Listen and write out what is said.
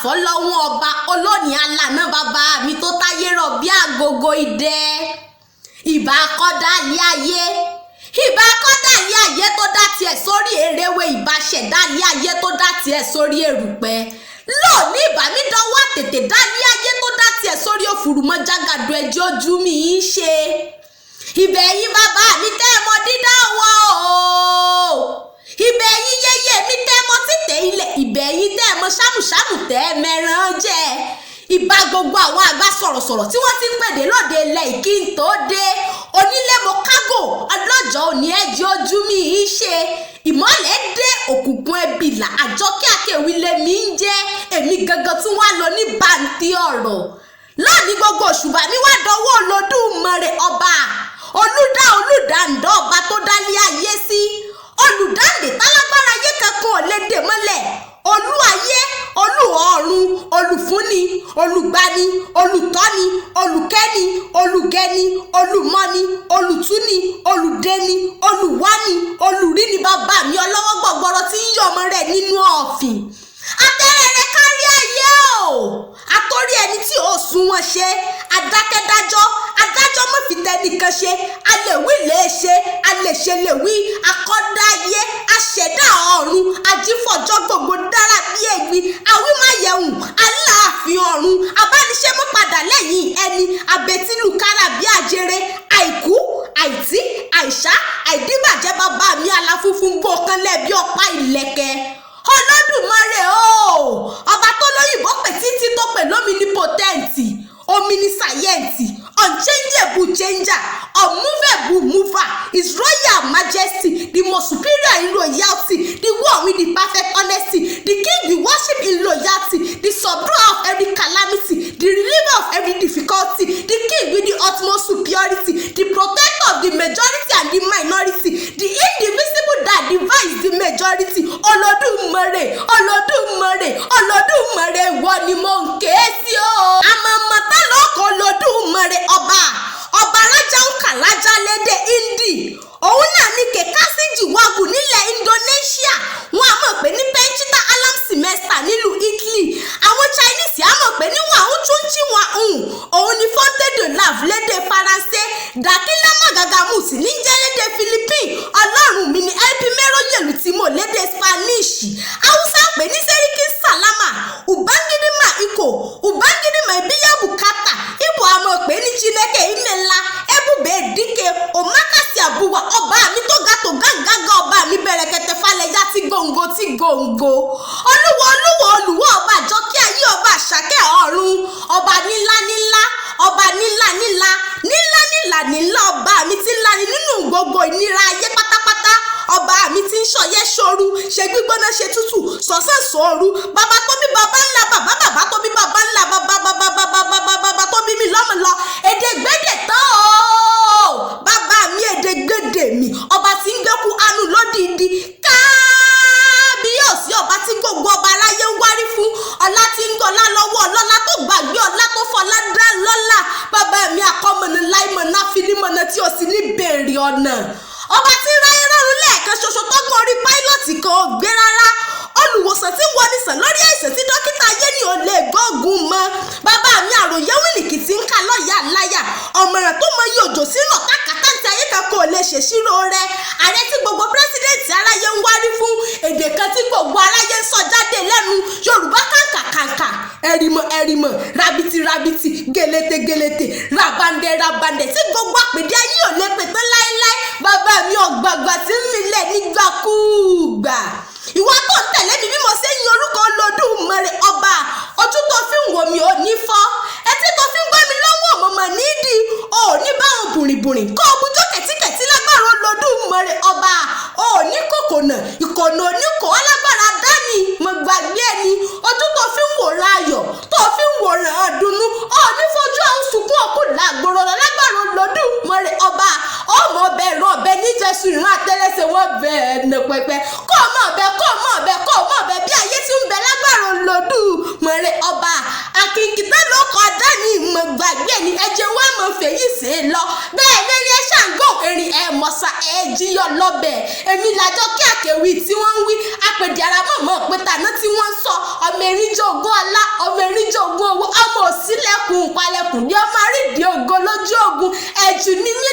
Fọlọ́hún ọba olónìí alànà bàbá mi tó táyé rọ̀ bí àgógó idẹ. Ìbà kọ́dá lé ayé, ìbà kọ́dá lé ayé tó dá tiẹ̀ sórí eréwé, ìbà ṣẹ̀dá lé ayé tó dá tiẹ̀ sórí erùpẹ̀. Lónìí, ìbà mi dánwó àtètè dá lé ayé tó dá tiẹ̀ sórí òfurufú jágàdo ẹjẹ́ ojú mi ń ṣe. Ibẹ̀ yín bàbá mi tẹ́ ẹ mọ dídá wọ́ o, ibẹ̀ yín yẹ́yẹ́ mi tẹ́ ẹ mọ títẹ̀ ilẹ̀, ibẹ̀ yín tẹ́ ẹ mọ ṣámùṣámù tẹ́ ẹ mẹ́ràn jẹ́. Ìbà gbogbo àwọn àgbà sọ̀rọ̀sọ̀rọ̀ tí wọ́n ti ń pèdè lóde ilẹ̀ ìkí n tó dé. Onílé mo kágò ọlọ́jọ́ òní ẹ̀jẹ̀ ojú mi ń ṣe. Ìmọ̀lẹ̀ dé, òkùnkùn ẹbìlà, àjọkẹ́ akéwì lèmi ń jẹ́. Èmi gangan tún wá lọ ní bàǹtí ọ̀rọ̀ lónìí. Gbogbo òṣùbà mi wá dọwọ́ Olódùmarè ọba olùdá olùdáǹdọ́, ọba tó dálé ayé sí, olùdáǹdè tálágbára ayé kankan ò lè dè mọ́lẹ̀, olú ayé, olú ọ̀run, olùfúnni, olùgbani, olùtọ́ni, olùkẹ́ni, olùgẹni, olùmọ́ni, olùtúni, olùdẹni, olùwáni, olùríni, bàbá mi ọlọ́wọ́ gbọ̀gbọ̀rọ̀ tí ń yọ ọmọ rẹ̀ nínú ọ̀fìn. Atẹ́rẹ̀ rẹ̀ kárí ayé o, àtòrí ẹni tí ò sún wọn ṣe, adákẹ́dájọ́, adájọ́ mọ̀ fi tẹnìkan ṣe, alèwí lè ṣe, alèṣe lè wí, akọ́dáyé, aṣẹ̀dá ọ̀run, ajífọ̀jọ́ gbogbo dára bí ẹ̀gbin, awímáyẹ̀hùn, aláàfin ọ̀run, abániṣẹ́ mọ́ padà lẹ́yìn ẹni, abẹ́tílùkára bí ajere, àìkú, àìtí, àìsá, àìdíbàjẹ́, bàbá mi aláfúnfún gbọ́kànlẹ̀ bí ọ̀pá ìlẹ̀kẹ̀. Olódùmarè o, ọba tó lóyìnbó pè títí tó pè l'omnipotent, omniscient, unchangeable changer, unmovable mover, His Royal Majesty, the most superior in royalty, the one with the perfect honesty, the king we worship in loyalty, the subduer of every calamity, the reliever of every difficulty, the king with the utmost superiority, the protector of the majority and the minority, the indivisible that divides the majority. Olódùmarè, Olódùmarè, Olódùmarè, ìwọ ni mo ń ké sí o. Àmọ̀mọ̀tá lọ́kọ̀ Olódùmarè ọba, ọba rájà ń kà rájà lédè Hindi, òun náà ní Kekasiji Wagu nílẹ̀ Indonesia. Wọ́n á mọ̀ pé ní Pencipta Alam Semesta nílùú Italy. Àwọn Chinese á mọ̀ pé ní Wàhún Chunchi Wahun. Òun ní Fonte de Lave lédè Faransé, Dakila Magagamusi ní jẹ́ lédè Philippines. Ọlọ́run mi ní El Primero y el Último lédè Spanish. Haúsá pè ní Seriki Salama, Ubangiji Mai Iko, Ubangiji Mai Biya Bukata. Ibo a mọ̀ pé ní Chineke Imela, Ebube Dike, Omakasi Abuwa, ọba mi tó ga tó gángangá, ọba mi bẹ̀rẹ̀kẹ̀tẹ̀ falẹ̀ ya tí gòǹgò tí gòǹgò. Olúwo, olúwo, olúwo, ọba àjọkẹ́ ayé, ọba àṣàkẹ́ ọ̀run, ọba nílá nílá, ọba nílá nílá, nílá nílá nílá, ọba mi tí ńlá ni nínú gbogbo ìnira ayé pátápátá, ọba mi tí ń ṣọyẹ́ ṣoru, ṣe gbígbóná, ṣe tútù, sọ̀sán sòru, bàbá tó bí bàbá ńlá bàbá, bàbá tó bí bàbá ńlá bàbá, bàbá bàbá bàbá bàbá tó bí mi lọ́mọ lọ, èdè gbédè tán o, bàbá mi èdè gbédè mi, ọba tí ń gbẹ́kú anu lódìdí, kábíyèsí, ọba tí gbogbo ọba aráyé ń wárí fún, ọlá tí ń gọlá lọ́wọ́ ọlọ́lá tó gbàgbé ọlá tó fọlá dá lọ́lá, bàbá mi àkọ́mọ̀nà láìmọ̀nà àfinimọ̀nà tí ó sì ní bèrè ọ̀nà, ọba tí ń ráyé rọrùn lẹ́ẹ̀kan ṣoṣo tọ́gbọ́n orí pilot kan ò gbé rárá, olùwòsàn tí ń wọni sàn lórí àìsàn tí dókítà ayé ni ò lè gbógun mọ́, bàbá mi àròyé wìnìkì tí ń kà lọ́ọ̀yà láyà, ọ̀mọ̀ràn tó mọ iye òjò sínú ọ̀tá tí ayé kan kò lè ṣèṣirò rẹ̀, ààrẹ tí gbogbo president aráyé ń wárí fún, èdè kan tí gbogbo aráyé ń sọ jáde lẹ́nu, Yorùbá kàǹkà kàǹkà, ẹ̀rìmọ̀ ẹ̀rìmọ̀, rabiti rabiti, gèlètè gèlètè, rabandẹ rabandẹ tí gbogbo àpèdé ayé ò lè pè tán láéláé, bàbá mi ọ̀gbàgbà tí ń milẹ̀ nígbàkúùgbà. Ìwọ tó ń tẹ̀lé mi bí mo ṣe ń yin orúkọ Olódùmarè ọba, ojú tó fi ń wò mí ò ní fọ́, etí tó fi ń gbọ́ mi lọ́wọ́ mọ̀mọ́ nídìí ò ní báwọn bùrìbùrì kó o bujó kẹ̀tíkẹ̀tí lágbára Olódùmarè ọba, ò ní kòkònà ìkọ̀nà oníkò alágbára dání mo gbàgbé ẹni. Ojú tó fi ń wòran ayọ̀, tó fi ń wòran ọdùnnú, ò ní fojú àwọn sunkún ọkù làgbòrò lágbára Olódùmarè ọba. Ọmọ ọbẹ̀ ìran ọbẹ̀ níjẹsùn ìran àtẹlẹsẹ̀ wọn bẹ́ẹ̀ nà pẹpẹ kó ọmọ ọbẹ̀, kó ọmọ ọbẹ̀, kó ọmọ ọbẹ̀ bí ayé ti ń bẹ lágbára Olódùmarè ọba. Àkìnkìtẹ́ ló kọ dání mo gbàgbé ni ẹjẹ wọn mọ fèyí sí i lọ bẹ́ẹ̀ lórí ẹ ṣàǹgó erin ẹ mọ̀sá ẹ jíyọ lọ́bẹ̀ èmi là. Àjọkẹ́ àkèwì tí wọ́n ń wí, apèdè ara mọ̀mọ́ pé tàná tí wọ́n ń sọ. Ọmọ erinjó ogún ọlá, ọmọ erinjó ogún owó, ọmọ òsínlẹ̀kùn palẹ̀kùn ní ọmọ àrídìí ògo lójú ogun. Ẹ̀jù ni mí.